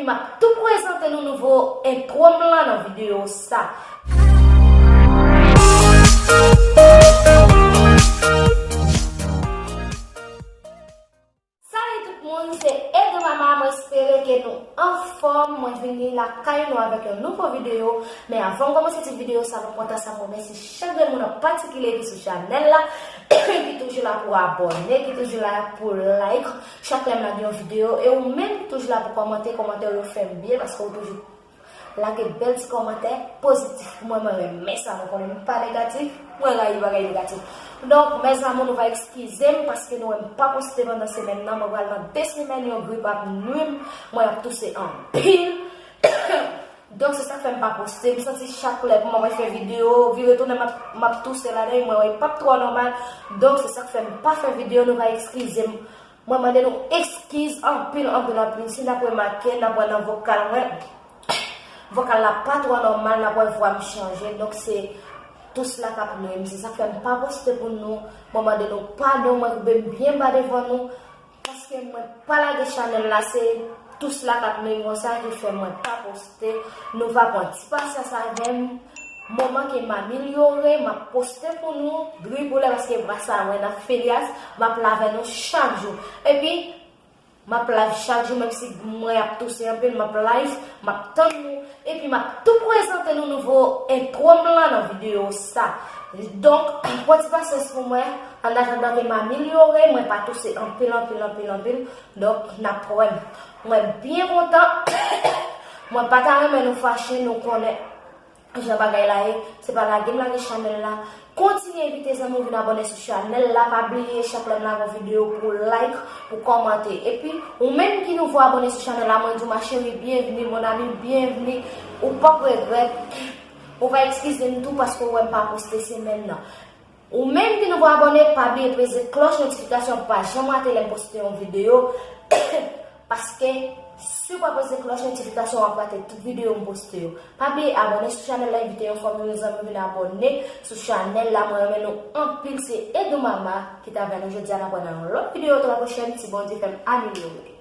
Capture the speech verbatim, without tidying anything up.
M ap tou prezante nou nouvo entwo m lan nan videyo sa. Salut tout moun, se Edo Mama, mwen espere ke nou anfòm. Mwen vini lakay nou avèk yon nouvo videyo. Men avan m kòmanse ti videyo sa, mwen kontan sa, mwen remèsye chak grenn moun an patikilye ki sou chanèl la, ki toujou la pou abòne, ki toujou la pou like. Chak lè m lage yon videyo, e ou menm ki toujou la pou kòmante, kòmantè w yo fè m byen, paske ou toujou lage bèl ti kòmantè pozitif pou mwen, mwen renmen sa, nou konnen m pa negatif, mwen rayi bagay negatif. Donk, mes amours, nou va eskize m paske nou wè m pa poste pandan semèn nan, mwen pral nan de semèn, yon grip ap nwi m, mwen ap touse anpil. Donk, se sa k fè m pa poste, m santi chak lè pou mwen fè videyo, vire tounen m ap, m ap touse ladan, mwen wè l p ap twò nòmal. Donk, se sa k fè m pa fè videyo, nou va eskize m. Mwen mande nou eskiz anpil, anpil, anpil. Si n ap remake, n ap wè nan vokal mwen, vokal la pa twò nòmal, n ap wè vwa m chanje. Donk, se tous la k ap nwi m. Se sa k fè m pa poste pou nou. Mwen mande nou padon, mwen kenbe m byen ba devan nou. Paske mwen pa lage chanèl la, se tous la k ap nwi m konsa ki fè mwen pa poste. Nou va pran ti pasyans avè m. Moman ke m amelyore, m ap poste pou nou. Dri pou lè, paske bras sa mwen nan felyas, m ap la avè nou chak jou. Epi, m ap live chak jou, menm si mwen ap touse anpil, m ap live, m ap tann nou. Epi, m ap tou prezante nou nouvo entwo m lan nan videyo sa. Donk, pran ti pasyans pou mwen, an atandan ke m amelyore, mwen pa touse anpil, anpil, anpil, anpil. Donk, n ap wè m. Mwen byen kontan. Mwen pa ta renmen nou fache, nou konnen jan bagay la ye, se pa lage m lage chanèl la. Kontinye envite zanmi w vin abòne sou chanèl la. Pa bliye, chak lè m lage yon videyo, pou like, pou kòmante. Epi, ou menm ki nouvo abòne sou chanèl la, mwen di w, ma chérie, bienvenue, mon ami, bienvenue. Ou p ap regrèt. Ou va eskize m tou paske w wè m pa poste semèn nan. Ou menm ki nouvo abòne, pa bliye prese klòch notifikasyon pou pa janm rate lè m poste yon videyo. Paske, si w pa prese klòch notifikasyon, w ap rate tout videyo m poste yo. Pa bliye abòne sou chanèl la, envite yon fanmi, yon zanmi vin abòne sou chanèl la. Mwen renmen nou anpil, se Edo Mama ki t avè nou jodi a. N ap wè nan yon lòt videyo, trè pwochèn, si Bondye fè m amelyore.